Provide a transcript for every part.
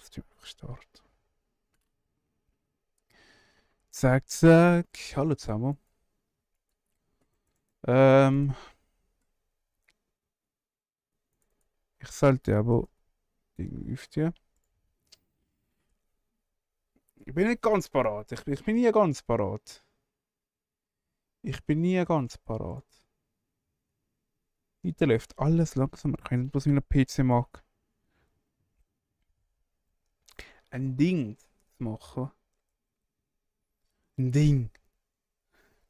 das Typ Start. Zack, zack. Hallo zusammen. Ich sollte aber irgendwie. Ich bin nicht ganz parat. Ich bin nie ganz parat. Ich bin nie ganz parat. Heute läuft alles langsamer. Ich weiß nicht, was mein PC mag. Ein Ding zu machen. Ein Ding.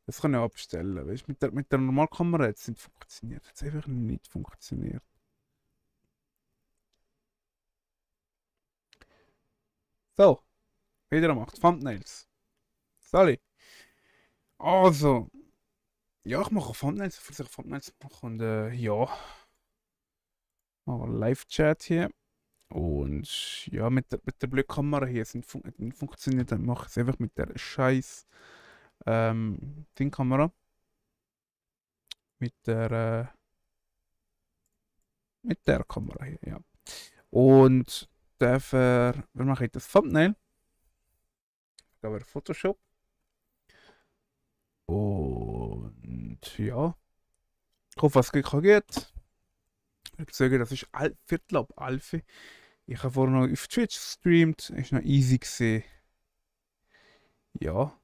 Das kann ich abstellen. Weißt, mit der Normalkamera hat es nicht funktioniert. Es hat einfach nicht funktioniert. So, wieder macht Thumbnails. Sorry. Also, ja, ich mache Thumbnails, ich versuche Thumbnails zu machen und ja, machen Live-Chat hier. Und ja, mit der blöden Kamera hier nicht funktioniert, dann mache ich es einfach mit der scheiß Ding-Kamera. Mit der Kamera hier, ja. Und dafür mache ich das Thumbnail. Ich gehe über Photoshop. Und ja, ich hoffe, es geht. Ich würde sagen, das ist Viertel ab 11. Ich habe vorhin noch auf Twitch gestreamt, ist noch easy gesehen. Ja,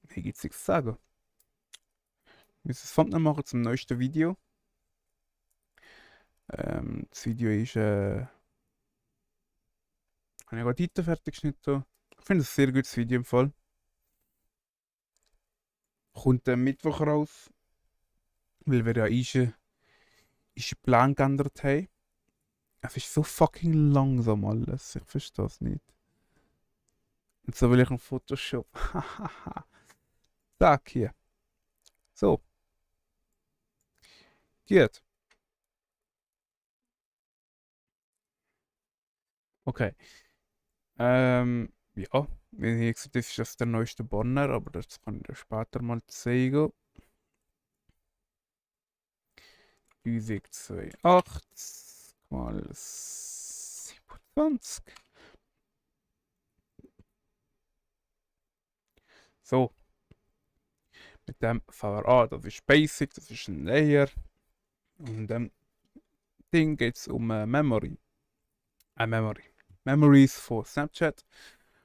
hier gibt es nichts zu sagen. Ich muss das Thumbnail machen zum neuesten Video. Das Video ist, habe ich gerade heute fertig geschnitten. Ich finde es ein sehr gutes Video im Fall. Kommt am Mittwoch raus, weil wir ja einen Plan geändert haben. Es ist so fucking langsam alles, ich verstehe es nicht. Und so will ich ein Photoshop. Zack, hier. So. Gut. Okay. Ja. Wie gesagt, das ist das der neueste Bonner, aber das kann ich dir später mal zeigen. Physik 82 mal 27. So. Mit dem fangen wir an. Das ist Basic, das ist ein Layer. Und dem Ding geht es um Memory. Memory. Memories von Snapchat.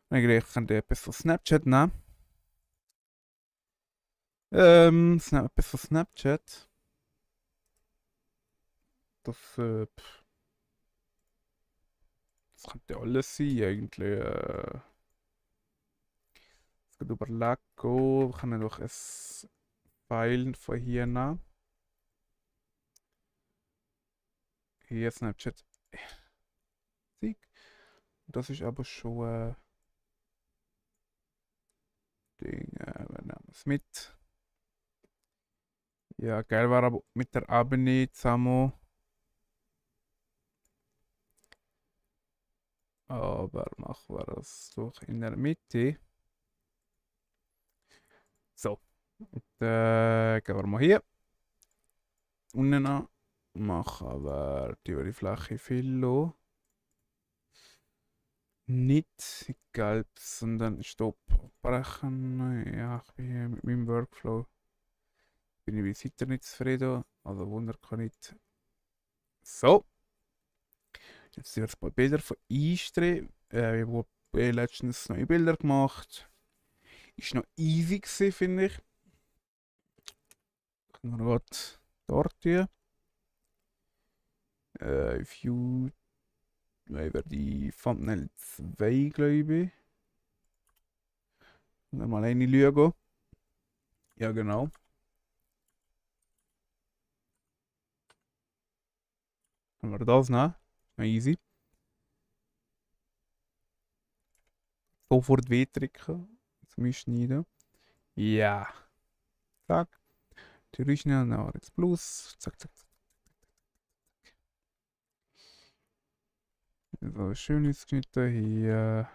Ich kann etwas von Snapchat nehmen. Etwas von Snapchat. Das, das könnte alles sein, eigentlich. Es geht über Lego. Wir können doch ein File von hier nehmen. Hier Snapchat. Sieg. Das ist aber schon Ding. Wir nehmen es mit. Ja, geil war aber mit der Ebene zusammen. Aber machen wir das doch in der Mitte. So. Und, gehen wir mal hier. Unten an. Machen wir die Fläche viel nicht gelb, sondern Stopp abbrechen. Ja, ich bin hier mit meinem Workflow. Bin ich bis heute nicht zufrieden. Also Wunder kann nicht. So. Jetzt sind ein paar Bilder von Einstrich. Ich habe letztens neue Bilder gemacht. Ist noch easy gewesen, finde ich. Ich kann gerade dort hier. View. Über die Thumbnail 2, glaube ich. Mal eine schauen. Ja, genau. Können wir das nehmen? Easy. Sofort wegdrücken. Zum Schneiden. Ja. Zack. Natürlich schnell nach jetzt Plus. Zack, zack, zack. So, schön geschnitten hier.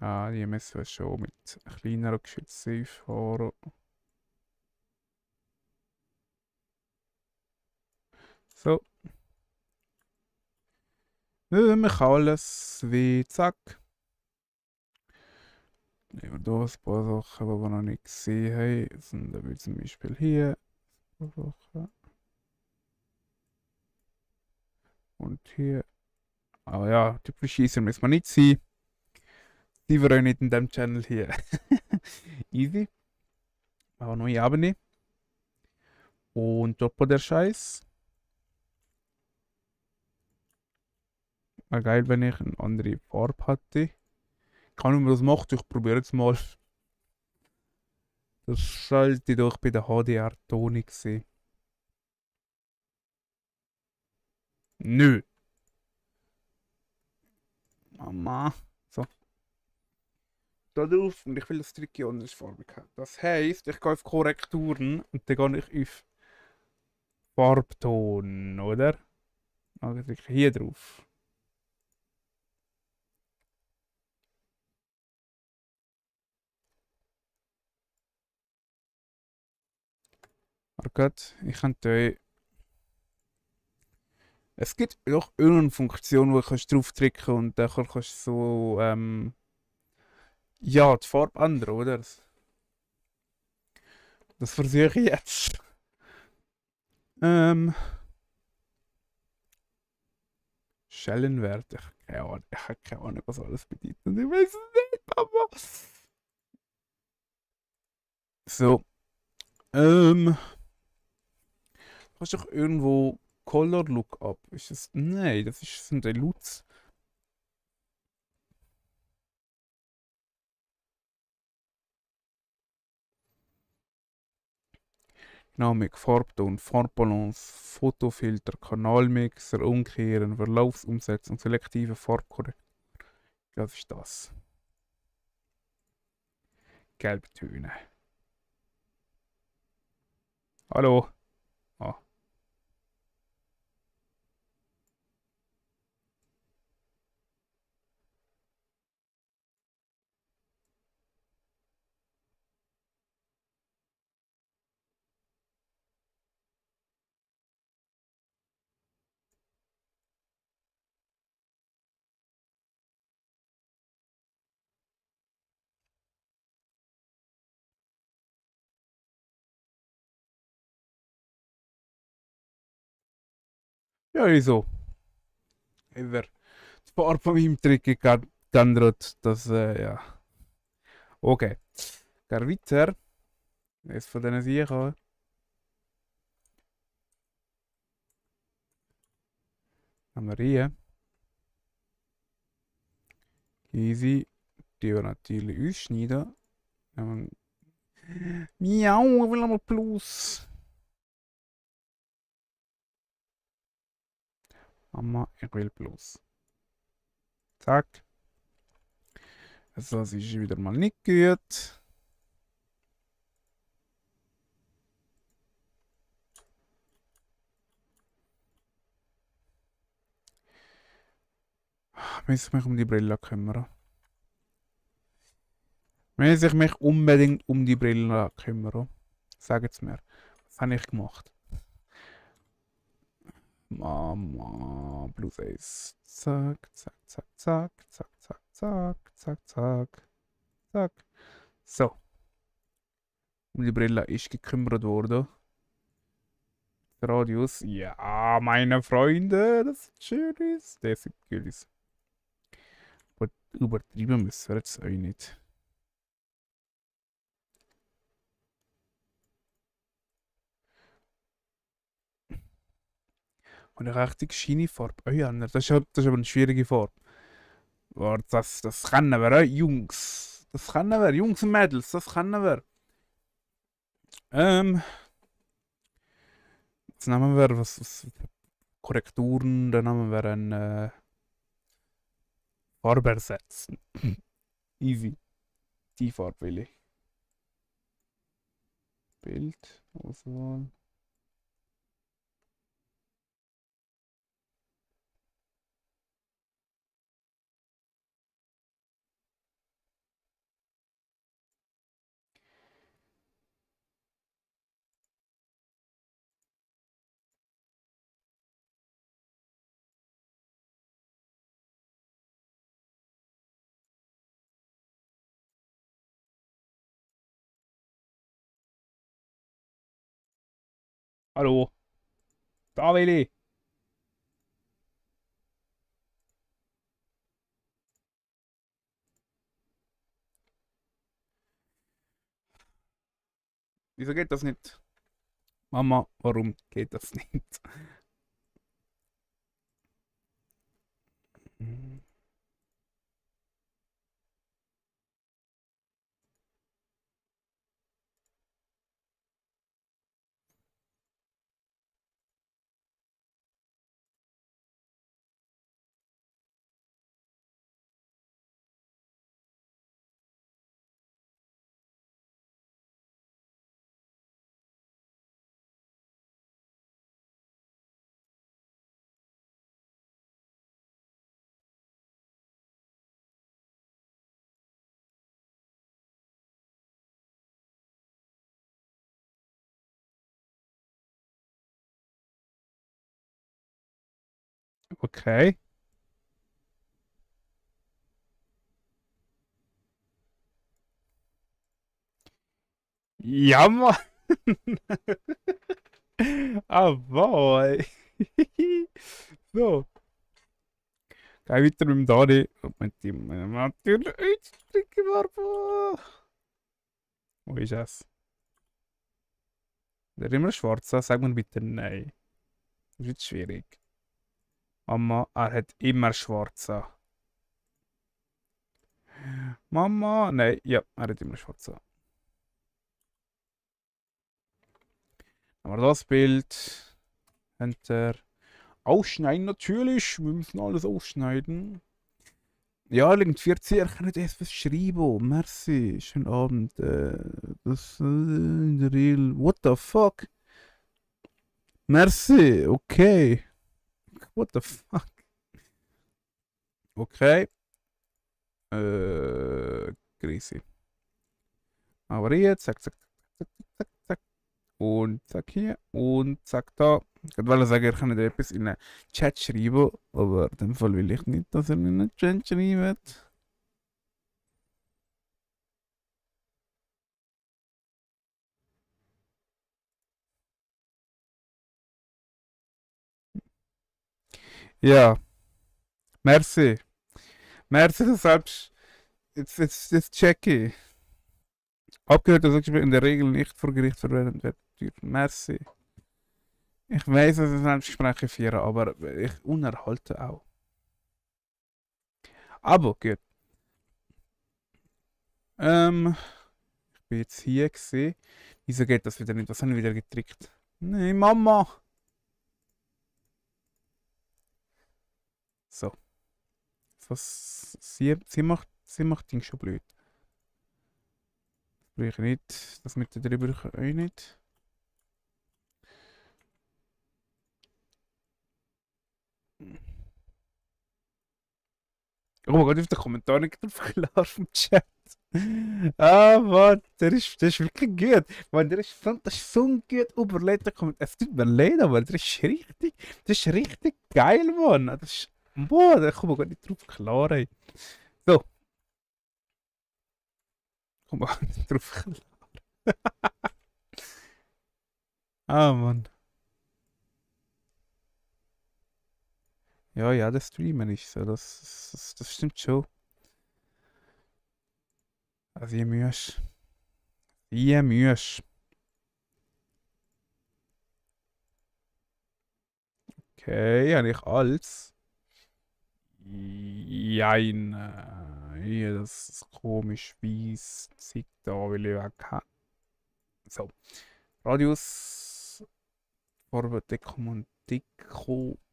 Ja, die müssen wir schon mit kleineren Geschützen fahren. So. Ich kann alles wie zack. Nehmen wir hier ein paar Sachen, die wir noch nicht gesehen haben. Das sind wie zum Beispiel hier ein paar Sachen. Und hier. Ah ja, typisch Schießer müssen wir nicht sein. Die wir auch nicht in diesem Channel hier. Easy. Auch neue Ebene. Und doppelt der Scheiß. Wäre geil, wenn ich eine andere Farbe hätte. Kann man das macht, ich probiere jetzt mal. Das sollte doch bei der HDR-Tonik sein. Nö. Mama. So. Da drauf. Und ich will das Tricky anders farbig haben. Das heisst, ich gehe auf Korrekturen und dann gehe ich auf Farbton, oder? Also drücke ich hier drauf. Warte, ich könnte es gibt doch irgendeine Funktion, wo du drauf drücken und dann kannst du so, ja, die Farbe ändern, oder? Das versuche ich jetzt. Ähm, Schellenwert, ich habe keine Ahnung, was alles bedeutet. Ich weiß es nicht, Papa. So, hast du doch irgendwo Color Lookup? Ist das, nein, das ist, sind die LUTs. Dynamik, Farbton, Farbbalance, Fotofilter, Kanalmixer, Umkehren, Verlaufsumsetzung, selektive Farbkorrektur. Was ist das? Gelbtöne. Hallo? Ah. Ja, wieso? Ever. Die Farbe von meinem Trick geändert. Das, ja. Okay. Gehen weiter. Jetzt von denen sicher. Haben wir hier. Easy. Die wir natürlich ausschneiden. Dann Miau, ich will aber Plus. Mama, ich will Plus. Zack. Also, das ist wieder mal nicht gut. Muss ich mich um die Brille kümmern? Muss ich mich unbedingt um die Brille kümmern? Sagt mir. Was habe ich gemacht? Mama, Plus Ace. Zack, zack, zack, zack, zack, zack, zack, zack, zack, zack. So, um die Brille ist gekümmert worden. Radius, ja, meine Freunde, das sieht schön aus. Der sieht cool aus. Aber übertrieben müssen wir jetzt auch nicht. Und eine richtig shiny Farbe. Oh ja, das ist aber eine schwierige Farbe. Warte, das kennen wir, Jungs. Das kennen wir, Jungs und Mädels, das kennen wir. Ähm, Jetzt nehmen wir was Korrekturen, dann nehmen wir eine Farbe ersetzen. Easy. Die Farbe will ich. Bild, Auswahl. Hallo, da Willi. Wieso geht das nicht? Mama, warum geht das nicht? Okay. Ja, Mann. Ah, wow. So, geh weiter mit dem Dani und mit dem natürlich Streckenwerfer. Wo ist es? Der immer schwarz, sag mir bitte nein. Das wird schwierig. Mama, er hat immer schwarze. Mama, nein, ja, er hat immer schwarze. Aber das Bild, Enter. Ausschneiden natürlich, wir müssen alles ausschneiden. Ja, liegt 14, er kann nicht erst was schreiben. Merci, schönen Abend. Das in der Regel. What the fuck? Merci, okay. What the fuck? Okay. Grüße. Aber jetzt, zack, zack, zack, zack, zack. Und zack hier. Und zack da. Ich wollte sagen, er kann nicht etwas in den Chat schreiben, aber in dem Fall will ich nicht, dass er in den Chat schreibt. Ja, merci. Merci, du selbst. Jetzt check ich. Abgehört, dass in der Regel nicht vor Gericht verwendet wird. Merci. Ich weiß, dass es Selbstgespräche führen, aber ich unerhalte auch. Aber gut. Ich bin jetzt hier gesehen. Wieso geht das wieder nicht? Was haben wir wieder getrickt? Nein, Mama! So. Sie macht Ding schon blöd. Das brauche ich nicht. Das mit der drüber auch nicht. Oh mein Gott, auf den Kommentar nicht drauf klar vom Chat. Ah, Mann, der ist wirklich gut. Mann, das ist so ein gut überlegter Kommentar. Es tut mir leid, aber das ist richtig geil, Mann. Das ist, boah, da kommen wir gar nicht drauf klar, ey. So, kommen wir gar nicht drauf klar. Ah, Mann. Ja, ja, das streamen ist so, das stimmt schon. Also, je mühst. Je mühst. Okay, habe ich alles. Jein. Hier, das ist komisch, weiss. Zeit da will ich weg haben. So. Radius. Farbe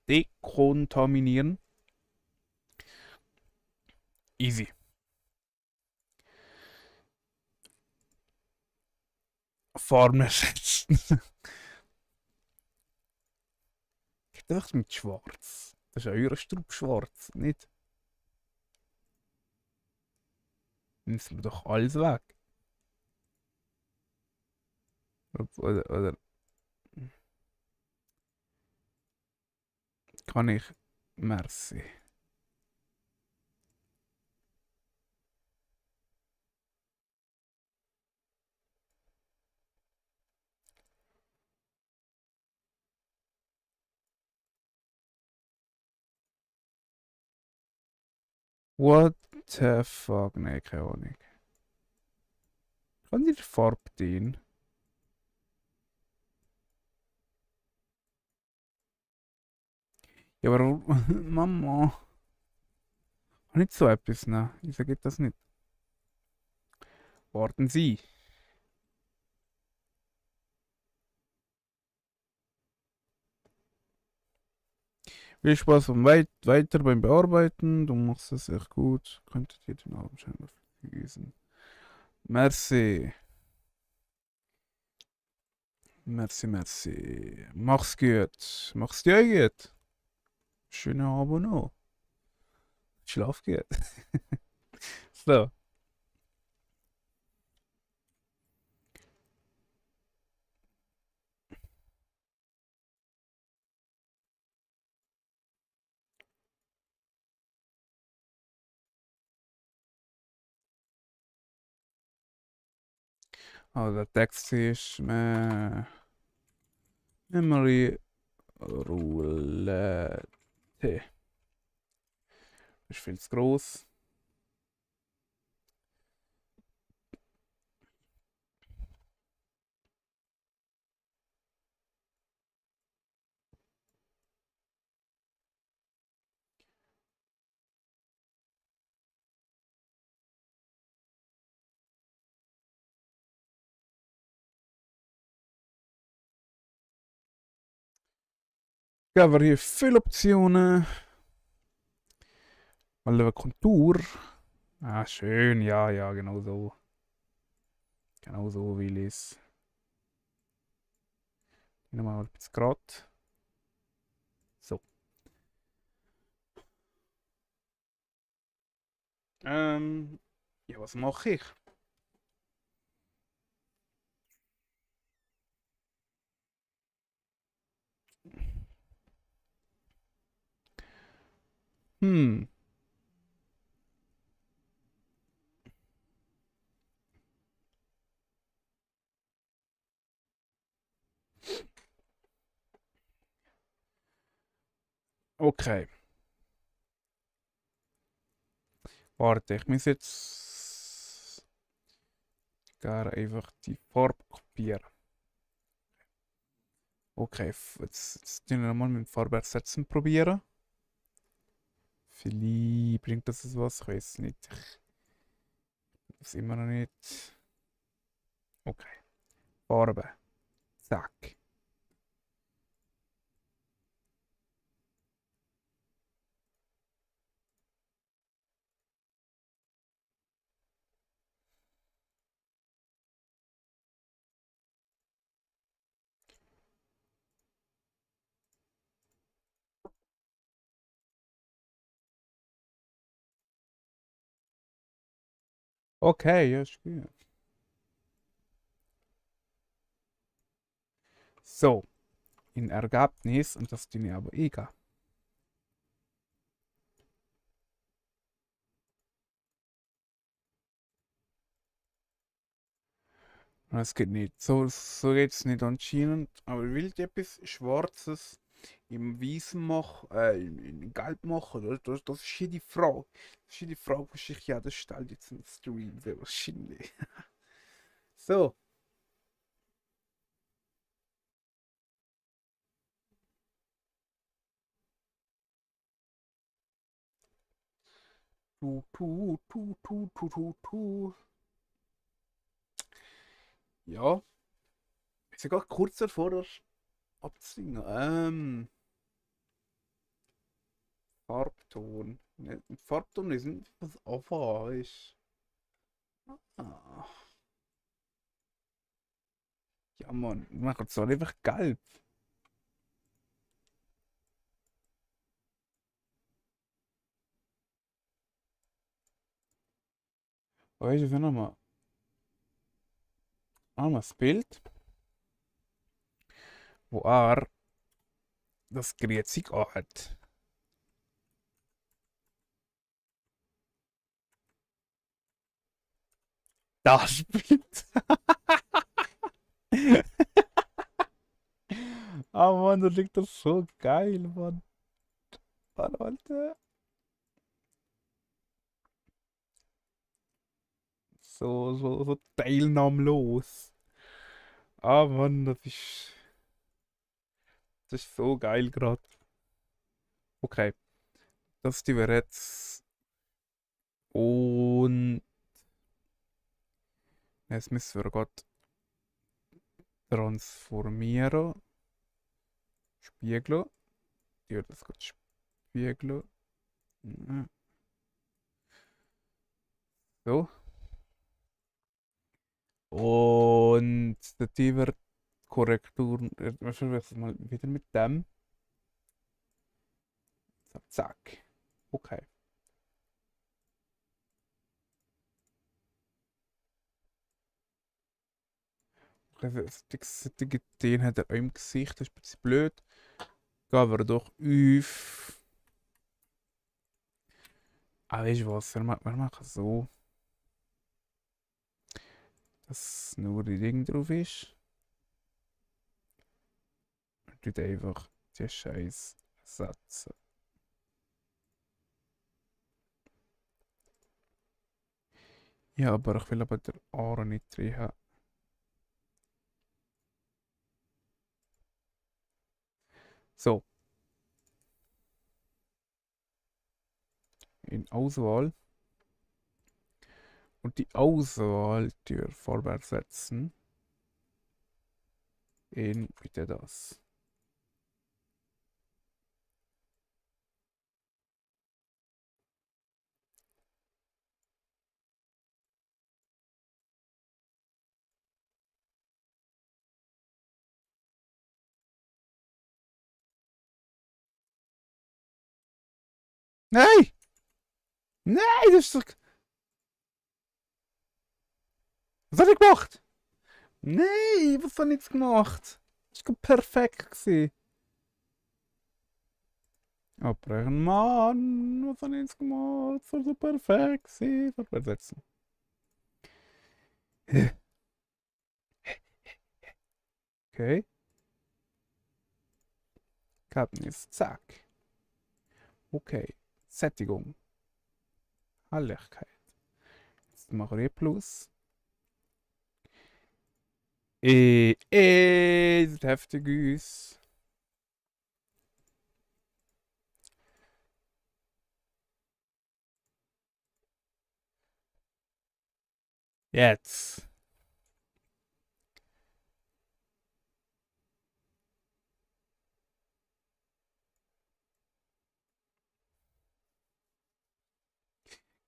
dekontaminieren. Easy. Farben ersetzen. Ich dachte mit schwarz. Das ist ja euer Strub schwarz, nicht? Müssen wir doch alles weg. Oder kann ich. Merci. What the fuck? Nee, keine Ahnung. Kann die Farbe dienen? Ja, aber Mama, nicht so etwas, ne? Wieso geht das nicht? Warten Sie. Viel Spaß weiter beim Bearbeiten. Du machst es echt gut. Könntet ihr den Abend scheinbar vergessen. Merci. Merci, merci. Mach's gut. Mach's dir gut. Schönen Abend noch. Schlaf gut. So. Also der Text ist Memory Roulette. Ist viel zu gross. Geben wir hier viele Optionen. Alle Kontur. Ah, schön. Ja, ja, genau so. Genau so will ich es. Nochmal ein bisschen gerade. So. Ja, was mache ich? Hm. Okay. Warte, ich muss jetzt gar einfach die Farbe kopieren. Okay, jetzt tun wir mal mit Farbe ersetzen probieren. Vielleicht bringt das was, ich weiß es nicht. Ich weiß immer noch nicht. Okay, Farbe. Zack. Okay, ja, ist gut. So, in Ergebnis, und das tun ich aber egal. Es geht nicht. So geht es nicht anscheinend. Aber will ich etwas Schwarzes im Weißen machen, in Gelb machen? Das ist hier die Frage. Das ist hier die Frage, die sich jeder stellt jetzt im Stream, sehr wahrscheinlich. So. Tu. Ja, ist ja gerade kurz davor, das abzusingen. Farbton. Ne, Farbton ist nicht was einfach ist. Ah. Ja, Mann, wir machen es doch einfach gelb. Weißt du, wenn nochmal das Bild, wo er das Grüezi hat. Das Bild. Ah, Mann, das liegt das so geil, Mann. Warte, warte. so teilnahmlos. Ah Mann, das ist so geil gerade. Okay, das die wir jetzt. Und jetzt müssen wir gerade transformieren. Spiegeln. Ich würde das gerade spiegeln. Mhm. So. Und der Tiefer Korrektur. Wir versuchen mal wieder mit dem. So, zack. Okay. Die Ideen hat er auch im Gesicht, das ist ein bisschen blöd. Gehen wir doch auf. Ah, weißt du was? Wir machen so, dass nur die Ding drauf ist. Und tut einfach die Scheiß ersetzen. Ja, aber ich will aber den Aaron nicht drin haben. So, in Auswahl. Und die Auswahl, die wir vorwärts setzen, in bitte das. Nein! Nein, das ist doch. Was habe ich gemacht? Nein, was habe ich jetzt gemacht? Das war perfekt gewesen. Abbrechen, Mann, was habe ich jetzt gemacht? Das war so perfekt gewesen. Vorwärts setzen. Okay. Kenntnis, zack. Okay. Sättigung. Helligkeit. Jetzt machen wir Plus. Das ist heftig aus. Jetzt.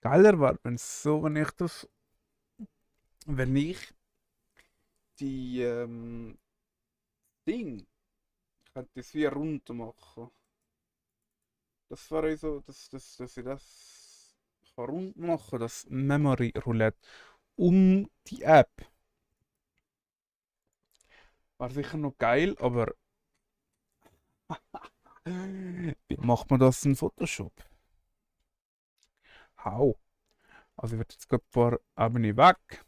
Geiler war, wenn so, wenn ich die Ding, ich könnte das wie rund machen. Das war also, dass ich das kann rund machen, das Memory Roulette um die App. War sicher noch geil, aber wie macht man das in Photoshop? Hau. Also ich werde jetzt gerade ein paar Ebenen weg.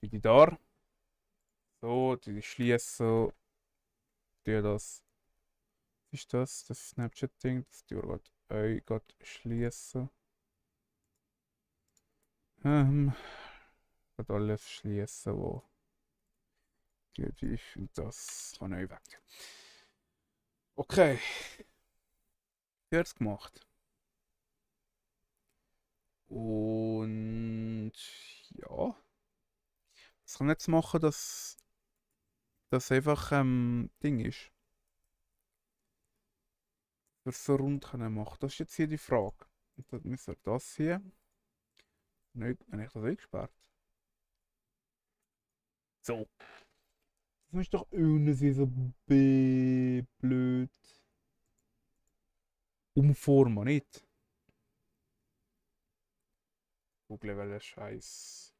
Die da. So, die schließen. Die das. Was ist das? Das Snapchat-Ding. Das tun wir gerade schließen. Gerade alles schließen, wo gut ist. Und das kann ich weg. Okay. Jetzt gemacht. Und ja. Was kann ich jetzt machen, dass das einfach Ding ist? Dass so rund können machen. Das ist jetzt hier die Frage. Und dann müssen wir das hier. Nicht, wenn ich das eingesperrt. So. Das ist doch ohne sie so blöd. Umformen, nicht? Google wäre der Scheiß.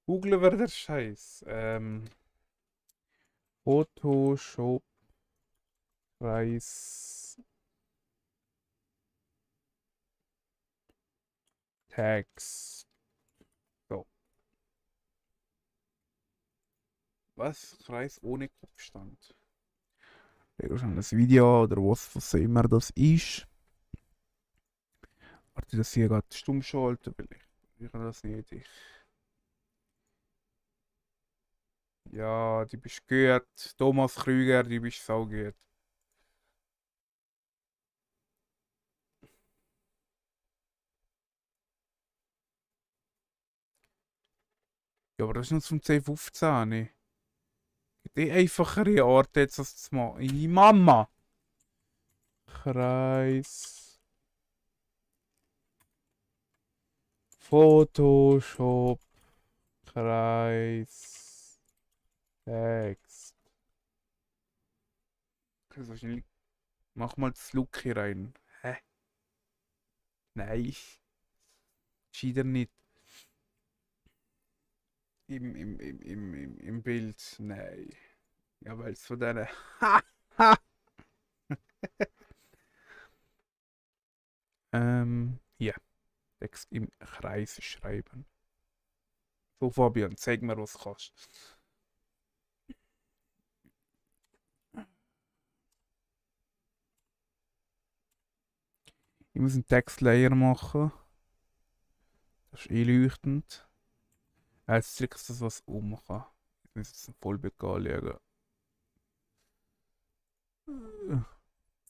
Google wäre der Scheiß. Photoshop Preis Tags. So. Was? Kreis ohne Kopfstand. Leg schon das Video oder was auch immer das ist. Warte, das hier gerade stumm schalten, weil ich Ich kann das nicht. Ja, die bist gut. Thomas Krüger, die bist so gut. Ja, aber das ist nur zum C15. Die einfachere Art jetzt das zu machen. Mama! Kreis. Photoshop. Kreis. Text. Okay, wahrscheinlich. Mach mal das Look hier rein. Hä? Nein. Gescheiter nicht. Im Bild. Nein. Ja, weil es von denen. Hier. Text im Kreis schreiben. So, Fabian, zeig mir, was du kannst. Ich muss einen Textlayer machen. Das ist einleuchtend. Jetzt drückst du das, was um kann. Ich muss jetzt ein Vollbild anschauen.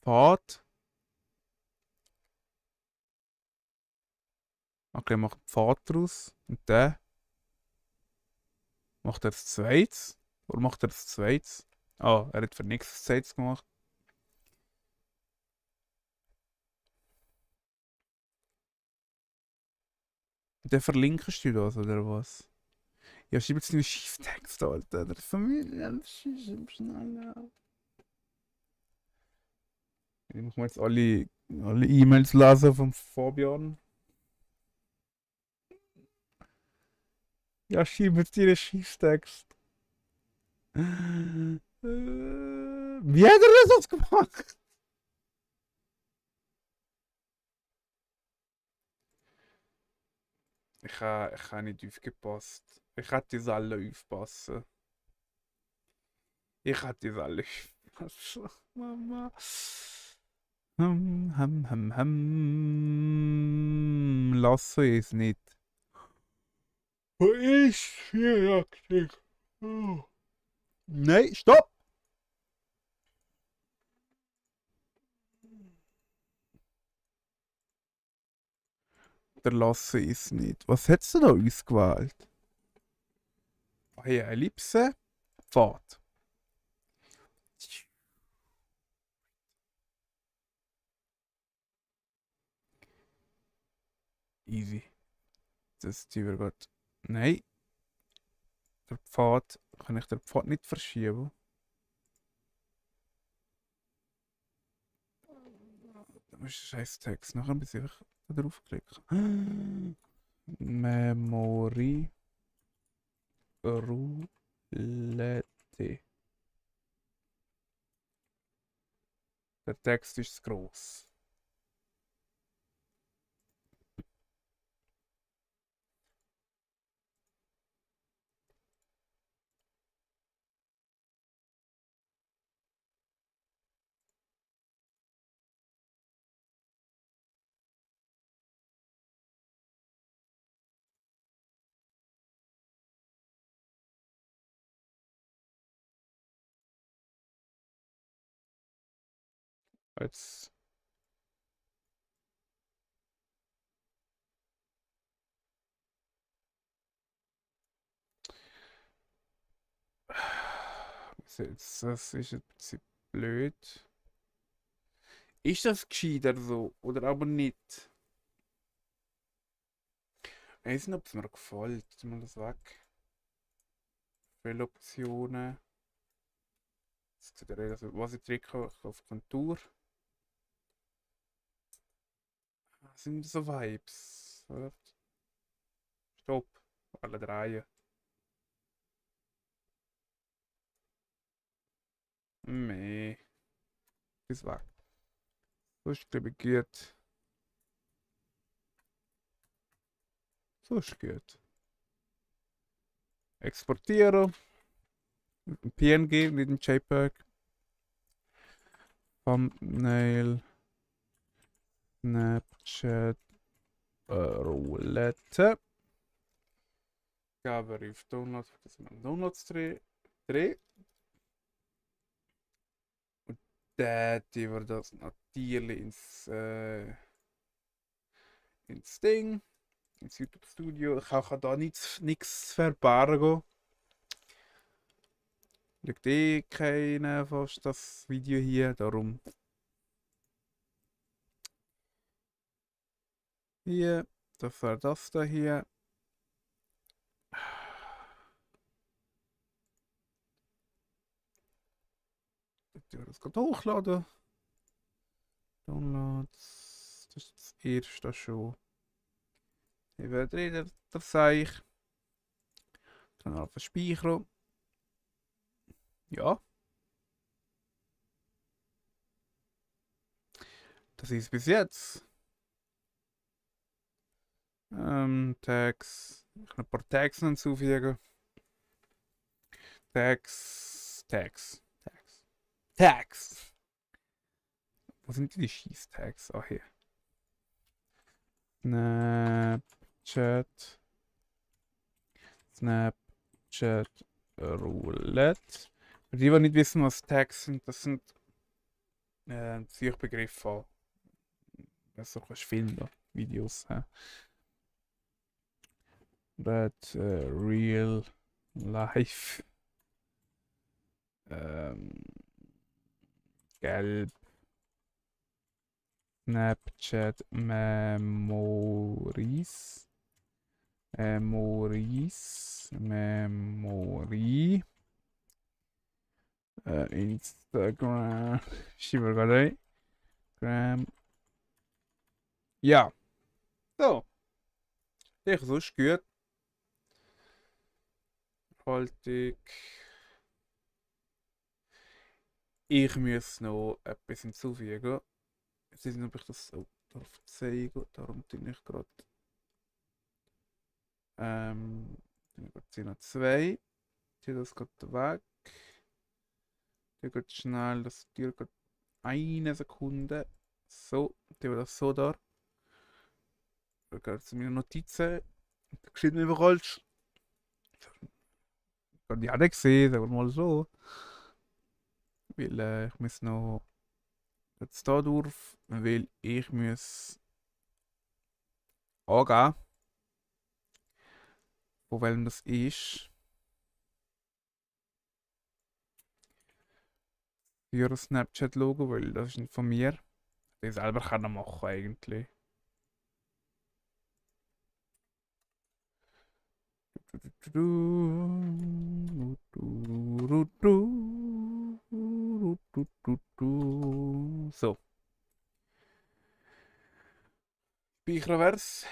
Pfad. Okay, macht einen Pfad draus. Und dann macht er das zweites. Oder macht er das zweites? Ah, er hat für nichts das zweites gemacht. Und dann verlinkst du das, oder was? Ja, schreib jetzt nicht Schifftext, Alter. Der Familie, schreib schneller. Ich muss mal jetzt alle E-Mails lesen von Fabian. Ja, schreib jetzt dir einen Schifftext. Wie hat er das jetzt gemacht? Ich habe nicht aufgepasst. Ich hätte es alle aufpassen. Ich hätte es alle aufpassen. Mama. Lass es nicht. Wo ist hier aktiv? Oh. Nein, stopp! Der Lasse ist nicht. Was hättest du da ausgewählt? Ah ja, Ellipse. Pfad. Easy. Das tun wir gut. Nein. Der Pfad. Kann ich den Pfad nicht verschieben? Da muss ich scheiß Text. Nachher muss ich einfach da draufklicken. Memory. Roulette. Der Text ist zu gross. Jetzt. Das ist ein bisschen blöd. Ist das gescheiter so? Oder aber nicht? Ich weiß nicht, ob es mir gefällt. Jetzt mal das weg. Viele Optionen. Jetzt sieht er, was ich drücke auf Kontur. Das sind so Vibes. Oder? Stopp. Alle drei. Nee. Ist weg. So ist glaube ich gut. So ist gut. Exportieren. Mit dem PNG, mit dem JPEG. Thumbnail. Snapchat. Roulette. Gabe auf Download, dass man Downloads drehen. Und dann tun wir das natürlich ins Ding, ins YouTube Studio. Ich kann da nichts verbergen. Schaut eh keiner fast das Video hier, darum hier, das war das da hier. Das gerade hochladen. Downloads. Das ist das erste schon. Ich werde reden, das sage ich. Dann auf Speichern. Ja. Das ist bis jetzt. Tags. Ich kann ein paar Tags hinzufügen. Tags. Wo sind die Schieß-Tags? Ah, hier. Snapchat. Snapchat Roulette. Für die nicht wissen, was Tags sind, das sind Suchbegriffe. Also kannst du filmen, Videos. But real life. Gelb. Snapchat Memories. Memory. Instagram. Schieben wir gerade ein. Gram. Ja. So. Ich sonst gut. Haltig. Ich muss noch etwas hinzufügen. Jetzt weiß nicht, ob ich das so darf zeigen. Darum tue ich gerade. CO2. Ich das gerade weg. Ich geht schnell das Tier geht eine Sekunde. So, ich das so da. Da geht es meine Notizen. Da geschieht mir überall. Ich habe die auch nicht gesehen, sagen wir mal so. Weil ich muss noch jetzt da durch, weil ich muss angeben, von welchem das ist. Für das Snapchat-Logo, weil das ist nicht von mir. Ich selber kann machen eigentlich. So. Speichervers.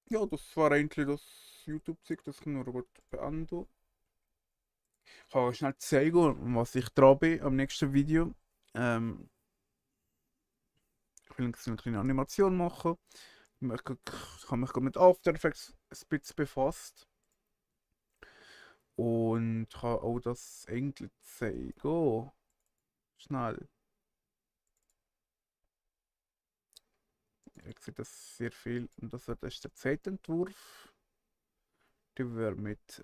Ja, das war eigentlich das YouTube-Zeug, das ich nur gut beenden. Ich kann euch schnell zeigen, was ich dran bin am nächsten Video. Ich will eine kleine Animation machen. Ich habe mich mit After Effects ein bisschen befasst. Und kann auch das eigentlich zeigen. Oh, schnell. Ich sehe das sehr viel. Und das ist der Zeitentwurf. Der wird mit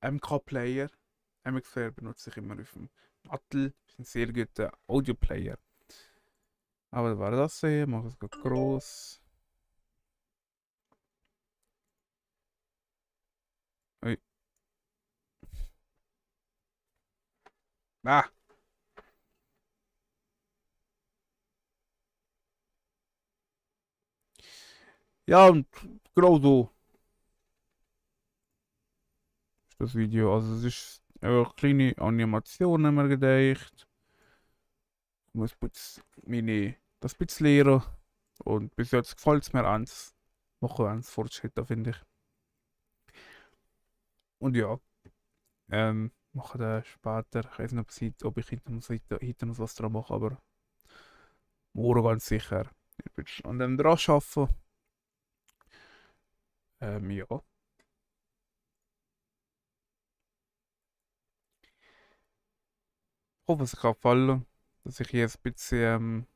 MK-Player. MX-Player benutze ich immer auf dem Attel. Das ist ein sehr guter Audio-Player. Aber das war das hier. Ich mache es groß. Ui. Ah! Ja, und genau so ist das Video. Also es ist eine kleine Animation, haben wir gedacht. Ich muss das bisschen lernen. Und bis jetzt gefällt es mir eins. Machen eins Fortschritte, finde ich. Und ja, mache dann später. Ich weiß nicht, ob ich hinter noch was dran mache, aber morgen ganz sicher. Ich bin an dem dran arbeiten. Ja. Ich hoffe, es kann gefallen, dass ich hier ein bisschen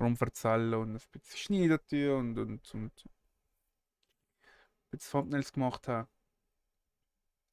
rumverzählen und ein bisschen schneiden tun und ein bisschen Thumbnails gemacht habe.